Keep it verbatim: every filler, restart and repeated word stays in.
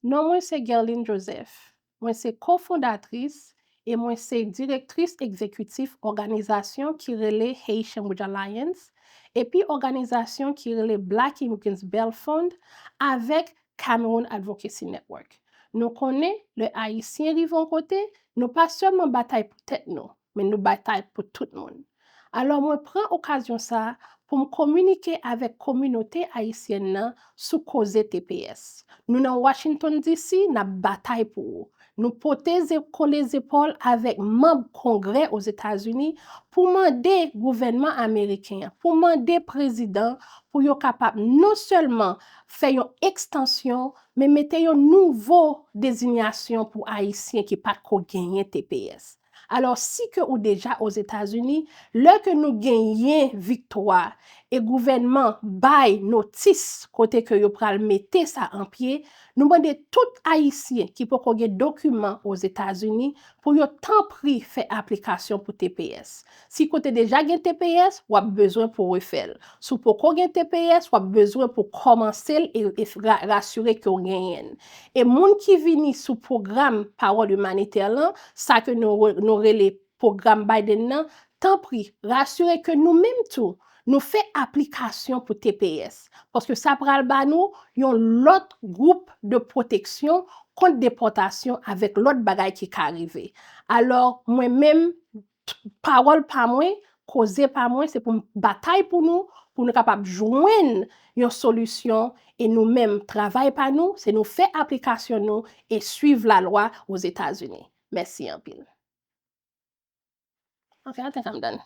Non mwen se Guerline Joseph. Mwen se kofondatris e mwen se direktris egzekitif òganizasyon ki rele Haitian Bridge Alliance epi òganizasyon ki rele Black Immigrants Bail Fund avèk Cameroon Advocacy Network. Nou konnen, lè Ayisyen rive yon kote, nou pa sèlman batay pou tèt nou, men nou batay pou tout moun. Alò, mwen pran okazyon sa a pou m kominike avèk kominote ayisyèn nan sou koze T P S. Nou nan Washington D C, n ap batay pou ou. Nou pote ze-, kole zepòl avèk manm Kongrè Ozetazini pou mande gouvènman ameriken an, pou mande prezidan pou yo kapab non sèlman fè yon ekstansyon, men mete yon nouvo dezinyasyon pou Ayisyen ki pa t ko genyen T P S. Alò, si ke ou deja Ozetazini, lè ke nou genyen viktwa e gouvènman bay notis kote ke yo pral mete sa an pye, nou mande tout Ayisyen ki poko gen dokiman Ozetazini pou yo tanpri fè aplikasyon pou T P S. Si ke w te deja gen T P S, w ap bezwen pou refè l. Si w poko gen T P S, w ap bezwen pou kòmanse l e, e ra-, rasire ke w genyen l. E moun ki vini sou pwogram Pawòl Imanitè lan, sa ke nou re-, nou rele pwogram Biden nan, tanpri, rasire ke nou menm tou, nou fè aplikasyon pou T P S. Paske sa pral ba nou yon lòt gwoup de pwoteksyon kont depòtasyon avèk lòt bagay ki ka rive. Alò, mwen menm, pawòl pa mwen, koze pa mwen, se pou m batay pou nou, pou nou kapab jwenn yon solisyon, e nou menm, travay pa nou, se nou fè aplikasyon nou e swiv lalwa Ozetazini. Mèsi anpil. Ok, I think I'm done.